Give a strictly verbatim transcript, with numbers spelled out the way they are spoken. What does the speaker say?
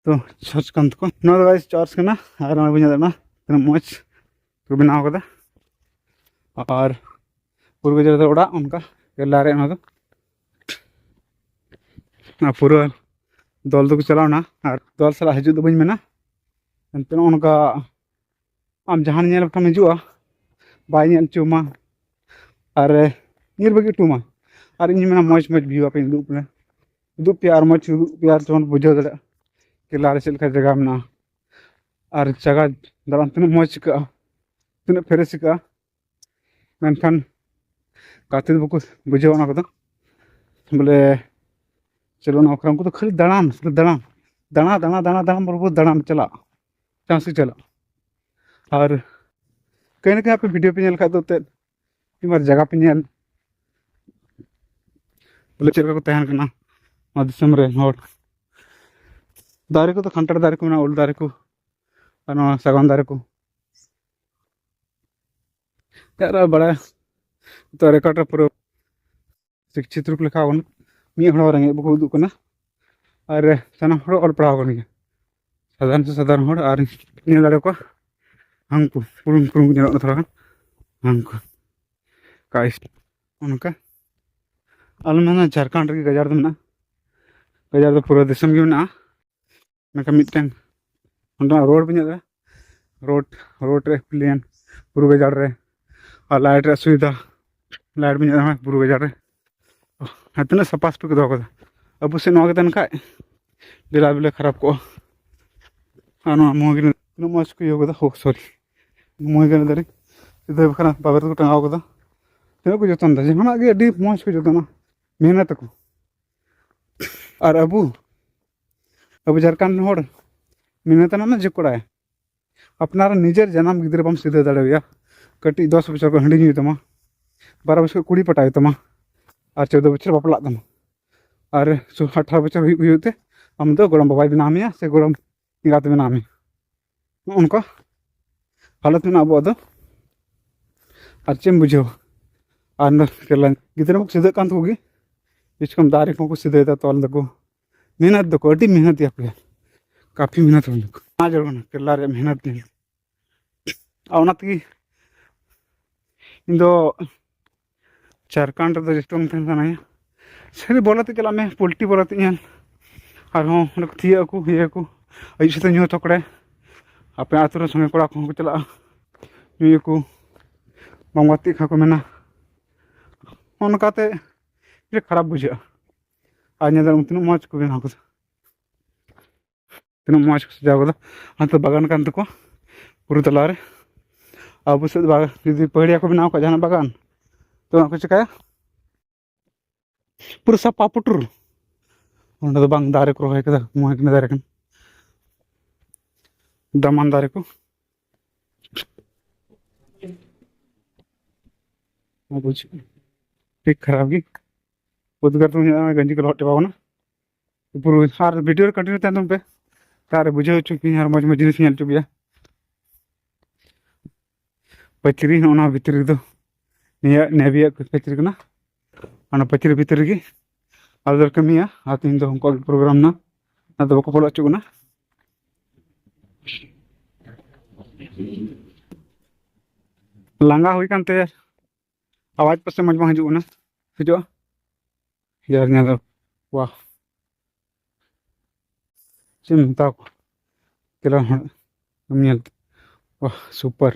ᱛᱚ, ᱪᱟᱨᱪ ᱠᱟᱱ ᱛᱟᱠᱚ᱾ ᱱᱚᱣᱟ ᱫᱚ ᱜᱟᱭᱤᱥ ᱪᱟᱨᱪ ᱠᱟᱱᱟ᱾ ᱟᱨ ᱱᱚᱜᱼᱚᱭ ᱵᱚᱱ ᱧᱮᱞ ᱫᱟᱲᱮᱭᱟᱜ ᱠᱟᱱᱟ ᱛᱤᱱᱟᱹᱜ ᱢᱚᱡᱽ ᱠᱚ ᱵᱮᱱᱟᱣ ᱠᱟᱫᱟ᱾ ᱟᱨ ᱯᱩᱨᱵᱚ ᱡᱟᱦᱮᱨ ᱫᱚ ᱚᱲᱟᱜ ᱚᱱᱠᱟ ᱠᱮᱨᱞᱟ ᱨᱮ ᱚᱱᱟ ᱫᱚ᱾ ᱟᱨ ᱯᱩᱨᱟᱹ ᱫᱚᱞ ᱫᱚᱠᱚ ᱪᱟᱞᱟᱣᱱᱟ, ᱟᱨ ᱫᱚᱞ ᱥᱟᱞᱟᱜ ᱦᱤᱡᱩᱜ ᱫᱚ ᱵᱟᱹᱧ ᱢᱮᱱᱟ, ᱮᱱᱛᱮ ᱱᱚᱜᱼᱚ ᱱᱚᱝᱠᱟ ᱟᱢ ᱡᱟᱦᱟᱸ ᱧᱮᱞ ᱠᱟᱛᱮᱢ ᱦᱤᱡᱩᱜᱼᱟ, ᱵᱟᱭ ᱧᱮᱞ ᱦᱚᱪᱚ ᱟᱢᱟ ᱟᱨ ᱧᱤᱨ ᱵᱟᱹᱜᱤ ᱦᱚᱴᱚ ᱟᱢᱟ᱾ ᱟᱨ ᱤᱧ ᱢᱮᱱᱟ ᱢᱚᱡᱽ ᱢᱚᱡᱽ ᱵᱷᱤᱭᱩ ᱟᱯᱮ ᱩᱫᱩᱜ ᱯᱮ, ᱩᱫᱩᱜ ᱯᱮᱭᱟ ᱟᱨ ᱢᱚᱡᱽ ᱩᱫᱩᱜ ᱯᱮᱭᱟ, ᱟᱨ ᱡᱮᱢᱚᱱ ᱵᱩᱡᱷᱟᱹᱣ ᱫᱟᱲᱮᱭᱟᱜᱼᱟ ᱠᱮᱨᱞᱟ ᱨᱮ ᱪᱮᱫ ᱞᱮᱠᱟ ᱡᱟᱭᱜᱟ ᱢᱮᱱᱟᱜᱼᱟ ᱟᱨ ᱡᱟᱭᱜᱟ ᱫᱟᱬᱟᱱ ᱛᱤᱱᱟᱹᱜ ᱢᱚᱡᱽ ᱟᱹᱭᱠᱟᱹᱜᱼᱟ, ᱛᱤᱱᱟᱹᱜ ᱯᱷᱨᱮᱥ ᱟᱹᱭᱠᱟᱹᱜᱼᱟ᱾ ᱢᱮᱱᱠᱷᱟᱱ ᱜᱟᱛᱮ ᱫᱚ ᱵᱟᱠᱚ ᱵᱩᱡᱷᱟᱹᱣᱟ ᱚᱱᱟ ᱠᱚᱫᱚ, ᱵᱚᱞᱮ ᱪᱚᱞᱚ ᱱᱚᱣᱟ ᱠᱚᱨᱮ᱾ ᱩᱱᱠᱩ ᱫᱚ ᱠᱷᱟᱹᱞᱤ ᱫᱟᱬᱟᱱ, ᱠᱷᱟᱹᱞᱤ ᱫᱟᱬᱟᱱ, ᱫᱟᱬᱟ ᱫᱟᱬᱟ ᱫᱟᱬᱟ ᱫᱟᱬᱟ ᱵᱚᱞᱮ ᱫᱟᱬᱟᱱ ᱪᱟᱞᱟᱜ, ᱪᱟᱱᱥ ᱜᱮ ᱪᱟᱞᱟᱜ᱾ ᱟᱨ ᱠᱟᱹᱦᱤ ᱱᱟ ᱠᱟᱹᱦᱤ ᱟᱯᱮ ᱵᱷᱤᱰᱤᱭᱳ ᱯᱮ ᱧᱮᱞ ᱠᱷᱟᱡ ᱫᱚ ᱮᱱᱛᱮᱫ ᱢᱤᱫ ᱵᱟᱨ ᱡᱟᱭᱜᱟ ᱯᱮ ᱧᱮᱞ, ᱵᱚᱞᱮ ᱪᱮᱫ ᱞᱮᱠᱟ ᱠᱚ ᱛᱟᱦᱮᱱ ᱠᱟᱱᱟ ᱱᱚᱣᱟ ᱫᱤᱥᱚᱢ ᱨᱮᱱ ᱦᱚᱲ᱾ ᱫᱟᱨᱮ ᱠᱚᱫᱚ ᱠᱟᱱᱴᱷᱟᱲ ᱫᱟᱨᱮ ᱠᱚ ᱢᱮᱱᱟᱜᱼᱟ, ᱩᱞ ᱫᱟᱨᱮ ᱠᱚ, ᱟᱨ ᱱᱚᱣᱟ ᱥᱟᱜᱣᱟᱱ ᱫᱟᱨᱮ ᱠᱚ᱾ ᱟᱨ ᱵᱟᱲᱟᱭ ᱛᱚ ᱨᱮᱠᱚᱨᱰ ᱨᱮ ᱯᱩᱨᱟᱹ ᱥᱤᱠᱪᱷᱤᱛ ᱨᱮᱠᱚ ᱞᱮᱠᱷᱟ ᱠᱟᱱᱟ᱾ ᱢᱤᱫ ᱦᱚᱲ ᱦᱚᱸ ᱨᱮᱸᱜᱮᱡ ᱵᱟᱠᱚ ᱩᱫᱩᱜ ᱠᱟᱱᱟ, ᱟᱨ ᱥᱟᱱᱟᱢ ᱦᱚᱲ ᱚᱞ ᱯᱟᱲᱦᱟᱣ ᱠᱟᱱ ᱜᱮᱭᱟ, ᱥᱟᱫᱷᱟᱨᱚᱱ ᱥᱮ ᱥᱟᱫᱷᱟᱨᱚᱱ ᱦᱚᱲ᱾ ᱟᱨ ᱧᱮᱞ ᱫᱟᱲᱮ ᱠᱚᱣᱟ ᱦᱟᱝᱠᱩ ᱯᱩᱨᱩᱢ ᱯᱩᱨᱩᱢ ᱠᱚ ᱧᱮᱞᱚᱜ ᱠᱟᱱᱟ ᱛᱷᱚᱲᱟ ᱜᱟᱱ, ᱦᱟᱝᱠᱩ ᱠᱟᱭ ᱚᱱᱠᱟ᱾ ᱟᱞᱮ ᱢᱮᱱᱟ ᱡᱷᱟᱲᱠᱷᱚᱸᱰ ᱨᱮᱜᱮ ᱜᱟᱡᱟᱲ ᱫᱚ ᱢᱮᱱᱟᱜᱼᱟ, ᱜᱟᱡᱟᱲ ᱫᱚ ᱯᱩᱨᱟᱹ ᱫᱤᱥᱚᱢ ᱜᱮ ᱢᱮᱱᱟᱜᱼᱟ᱾ ᱢᱮᱱᱠᱷᱟᱱ ᱢᱤᱫᱴᱮᱱ ᱚᱸᱰᱮᱱᱟᱜ ᱨᱳᱰ ᱵᱤᱱ ᱧᱮᱞ ᱮᱫᱟ, ᱨᱳᱰ, ᱨᱳᱰ ᱨᱮ ᱯᱞᱮᱱ ᱵᱩᱨᱩ ᱜᱟᱡᱟᱲ ᱨᱮ, ᱟᱨ ᱞᱟᱭᱤᱴ ᱨᱮᱭᱟᱜ ᱥᱩᱵᱤᱫᱷᱟ, ᱞᱟᱭᱤᱴ ᱵᱤᱱ ᱧᱮᱞ ᱮᱫᱟ ᱵᱩᱨᱩ ᱜᱟᱡᱟᱲ ᱨᱮ᱾ ᱟᱨ ᱛᱤᱱᱟᱹᱜ ᱥᱟᱯᱷᱟ ᱥᱩᱴᱷᱩ ᱠᱚ ᱫᱚᱦᱚ ᱠᱟᱫᱟ᱾ ᱟᱵᱚ ᱥᱮᱫ ᱱᱚᱣᱟ ᱠᱚ ᱛᱟᱦᱮᱱ ᱠᱷᱟᱡ ᱰᱮᱞᱟ ᱵᱮᱞᱟ ᱠᱷᱟᱨᱟᱯ ᱠᱚᱜᱼᱟ᱾ ᱟᱨ ᱱᱚᱣᱟ ᱢᱚᱦᱚᱜᱤᱨᱤ ᱛᱤᱱᱟᱹᱜ ᱢᱚᱡᱽ ᱠᱚ ᱤᱭᱟᱹ ᱠᱟᱫᱟ᱾ ᱳ ᱥᱚᱨᱤ, ᱢᱚᱦᱚᱜᱤᱨᱤ ᱫᱟᱨᱮ ᱥᱤᱫᱷᱟᱹ ᱵᱟᱠᱷᱨᱟ ᱵᱟᱵᱮᱨ ᱛᱮᱠᱚ ᱴᱟᱸᱜᱟᱣ ᱠᱟᱫᱟ᱾ ᱛᱤᱱᱟᱹᱜ ᱠᱚ ᱡᱚᱛᱚᱱ ᱫᱟ, ᱡᱟᱦᱟᱱᱟᱜ ᱜᱮ ᱟᱹᱰᱤ ᱢᱚᱡᱽ ᱠᱚ ᱡᱚᱛᱚᱱᱟ, ᱢᱮᱦᱱᱚᱛ ᱟᱠᱚ᱾ ᱟᱨ ᱟᱵᱚ, ᱟᱵᱚ ᱡᱷᱟᱲᱠᱷᱚᱸᱰ ᱨᱮᱱ ᱦᱚᱲ ᱢᱮᱦᱱᱚᱛ ᱨᱮᱱᱟᱜ ᱢᱟ ᱡᱮ ᱠᱚᱲᱟᱭ, ᱟᱯᱱᱟᱨ ᱱᱤᱡᱮᱨ ᱡᱟᱱᱟᱢ ᱜᱤᱫᱽᱨᱟᱹ ᱵᱟᱢ ᱥᱤᱫᱷᱟᱹ ᱫᱟᱲᱮᱣᱟᱭᱟ᱾ ᱠᱟᱹᱴᱤᱡ ᱫᱚᱥ ᱵᱚᱪᱷᱚᱨ ᱠᱷᱚᱱ ᱦᱟᱺᱰᱤ ᱧᱩᱭ ᱛᱟᱢᱟ, ᱵᱟᱨᱚ ᱵᱚᱪᱷᱚᱨ ᱠᱩᱲᱤ ᱯᱟᱴᱟᱣ ᱛᱟᱢᱟ, ᱟᱨ ᱪᱳᱫᱽᱫᱚ ᱵᱚᱪᱷᱚᱨ ᱵᱟᱯᱞᱟᱜ ᱛᱟᱢᱟ, ᱟᱨ ᱥᱩ-, ᱟᱴᱷᱟᱨᱚ ᱵᱚᱪᱷᱚᱨ ᱦᱩᱭᱩᱜ ᱦᱩᱭᱩᱜ ᱛᱮ ᱟᱢ ᱫᱚ ᱜᱚᱲᱚᱢ ᱵᱟᱵᱟᱭ ᱵᱮᱱᱟᱣ ᱢᱮᱭᱟ ᱥᱮ ᱜᱚᱲᱚᱢ ᱮᱸᱜᱟᱛᱮ ᱵᱮᱱᱟᱣ ᱢᱮᱭᱟ᱾ ᱱᱚᱜᱼᱚ ᱱᱚᱝᱠᱟ ᱦᱟᱞᱚᱛ ᱢᱮᱱᱟᱜᱼᱟ ᱟᱵᱚᱣᱟᱜ ᱫᱚ᱾ ᱟᱨ ᱪᱮᱫ ᱮᱢ ᱵᱩᱡᱷᱟᱹᱣᱟ? ᱟᱨ ᱱᱚᱰᱮ ᱠᱮᱨᱞᱟ ᱜᱤᱫᱽᱨᱟᱹ ᱢᱟᱠᱚ ᱥᱤᱫᱷᱟᱹᱜ ᱠᱟᱱ ᱛᱟᱠᱚ ᱜᱮ, ᱵᱮᱥ ᱠᱚᱢ ᱫᱟᱨᱮ ᱠᱚᱦᱚᱸ ᱠᱚ ᱥᱤᱫᱷᱟᱹᱭᱮᱫᱟ, ᱛᱚᱞ ᱫᱟᱠᱚ, ᱢᱮᱦᱱᱚᱛ ᱫᱟᱠᱚ, ᱟᱹᱰᱤ ᱢᱮᱦᱱᱚᱛ ᱜᱮᱭᱟ ᱠᱚ᱾ ᱠᱟᱯᱷᱤ ᱢᱮᱦᱱᱚᱛ ᱦᱩᱭᱩᱜ ᱠᱟᱱᱟ, ᱡᱟᱹᱨᱩᱲ ᱠᱟᱱᱟ ᱠᱮᱨᱞᱟ ᱨᱮᱭᱟᱜ ᱢᱮᱦᱱᱚᱛ ᱧᱮᱞ᱾ ᱟᱨ ᱚᱱᱟ ᱛᱮᱜᱮ ᱤᱧ ᱫᱚ ᱡᱷᱟᱲᱠᱷᱚᱸᱰ ᱨᱮᱫᱚ ᱡᱚᱛᱚ ᱛᱟᱦᱮᱱ ᱥᱟᱱᱟᱧᱟ᱾ ᱥᱟᱹᱨᱤ ᱵᱚᱞᱚ ᱛᱮ ᱪᱟᱞᱟᱜ ᱢᱮ, ᱯᱳᱞᱴᱤ ᱵᱚᱞᱚ ᱛᱮ ᱧᱮᱞ᱾ ᱟᱨᱦᱚᱸ ᱚᱸᱰᱮ ᱠᱚ ᱛᱷᱤᱭᱟᱹ ᱟᱠᱚ, ᱤᱭᱟᱹ ᱟᱠᱚ, ᱟᱹᱭᱩᱵ ᱥᱮᱫ ᱧᱩ ᱛᱷᱚᱠᱲᱮ᱾ ᱟᱯᱮ ᱟᱹᱛᱩ ᱨᱮ ᱥᱚᱸᱜᱮ ᱠᱚᱲᱟ ᱠᱚᱦᱚᱸ ᱠᱚ ᱪᱟᱞᱟᱜᱼᱟ, ᱧᱩᱭᱟᱠᱚ, ᱵᱟᱝ ᱜᱟᱛᱮᱜ ᱠᱷᱟᱱ ᱠᱚ ᱢᱮᱱᱟ᱾ ᱚᱱᱠᱟᱛᱮ ᱟᱹᱰᱤ ᱠᱷᱟᱨᱟᱯ ᱵᱩᱡᱷᱟᱹᱜᱼᱟ᱾ ᱟᱨ ᱧᱮᱞ ᱫᱟᱲᱮᱭᱟᱜ ᱛᱤᱱᱟᱹᱜ ᱢᱚᱡᱽ ᱠᱚ ᱵᱮᱱᱟᱣ ᱠᱟᱫᱟ, ᱛᱤᱱᱟᱹᱜ ᱢᱚᱡᱽ ᱠᱚ ᱥᱟᱡᱟᱣ ᱠᱟᱫᱟ᱾ ᱦᱟᱱᱛᱮ ᱵᱟᱜᱟᱱ ᱠᱟᱱ ᱛᱟᱠᱚᱣᱟ ᱯᱩᱨᱟᱹ ᱛᱟᱞᱟᱨᱮ᱾ ᱟᱵᱚ ᱥᱮᱫ ᱫᱚ ᱡᱩᱫᱤ ᱯᱟᱹᱦᱲᱤᱭᱟ ᱠᱚ ᱵᱮᱱᱟᱣ ᱠᱟᱜᱼᱟ ᱡᱟᱦᱟᱱᱟᱜ ᱵᱟᱜᱟᱱ, ᱛᱚ ᱚᱱᱟ ᱠᱚ ᱪᱤᱠᱟᱹᱭᱟ? ᱯᱩᱨᱟᱹ ᱥᱟᱯᱟ ᱯᱩᱴᱩᱨ᱾ ᱚᱸᱰᱮ ᱫᱚ ᱵᱟᱝ, ᱫᱟᱨᱮ ᱠᱚ ᱨᱚᱦᱚᱭ ᱠᱟᱫᱟ, ᱢᱚᱦᱮ ᱠᱟᱱᱟ ᱫᱟᱨᱮ ᱠᱟᱱᱟ, ᱫᱟᱢᱟᱱ ᱫᱟᱨᱮ ᱠᱚ᱾ ᱵᱩᱡᱽ, ᱴᱷᱤᱠ ᱠᱷᱟᱨᱟᱯ ᱜᱮ᱾ ᱩᱫᱽᱜᱟᱹᱨ ᱛᱮ ᱜᱟᱹᱧᱡᱤ ᱠᱚ ᱞᱚᱦᱚᱫ ᱪᱟᱵᱟ ᱠᱟᱱᱟ᱾ ᱯᱩᱨᱟᱹ ᱟᱨ ᱵᱷᱤᱰᱤᱭᱳ ᱨᱮ ᱠᱚᱱᱴᱤᱱᱤᱭᱩ ᱛᱟᱦᱮᱱ ᱛᱟᱵᱚᱱ ᱯᱮ, ᱛᱟᱦᱞᱮ ᱵᱩᱡᱷᱟᱹᱣ ᱦᱚᱪᱚ ᱯᱮᱭᱟᱹᱧ ᱟᱨ ᱢᱚᱡᱽ ᱢᱚᱡᱽ ᱡᱤᱱᱤᱥ ᱧᱮᱞ ᱦᱚᱪᱚ ᱯᱮᱭᱟ᱾ ᱯᱟᱹᱪᱨᱤ ᱱᱚᱜᱼᱚ ᱱᱚᱣᱟ ᱵᱷᱤᱛᱨᱤ ᱨᱮᱫᱚ ᱱᱤᱭᱟᱹ ᱱᱮᱵᱤᱭᱟᱜ ᱯᱟᱹᱪᱨᱤ ᱠᱟᱱᱟ᱾ ᱚᱱᱟ ᱯᱟᱹᱪᱨᱤ ᱵᱷᱤᱛᱨᱤ ᱨᱮᱜᱮ ᱟᱞᱮ ᱫᱚᱞᱮ ᱠᱟᱹᱢᱤᱭᱟ᱾ ᱟᱨ ᱛᱮᱦᱮᱧ ᱫᱚ ᱩᱱᱠᱩᱣᱟᱜ ᱜᱮ ᱯᱨᱳᱜᱨᱟᱢ ᱱᱟ, ᱚᱱᱟ ᱫᱚ ᱵᱟᱠᱚ ᱵᱚᱞᱚ ᱦᱚᱪᱚᱜ ᱠᱟᱱᱟ᱾ ᱞᱟᱸᱜᱟ ᱦᱩᱭ ᱠᱟᱱᱛᱮ ᱟᱣᱟᱡᱽ ᱯᱟᱥᱮ ᱢᱚᱡᱽ ᱵᱟᱝ ᱦᱤᱡᱩᱜ ᱠᱟᱱᱟ, ᱦᱤᱡᱩᱜᱼᱟ᱾ ᱭᱟᱨ ᱧᱮᱞ, ᱣᱟᱦ, ᱪᱮᱫ ᱮᱢ ᱢᱮᱛᱟ ᱠᱚᱣᱟ? ᱠᱷᱮᱞᱳᱰ ᱦᱚᱲ ᱮᱢ ᱧᱮᱞ, ᱣᱟᱦ, ᱥᱩᱯᱟᱨ᱾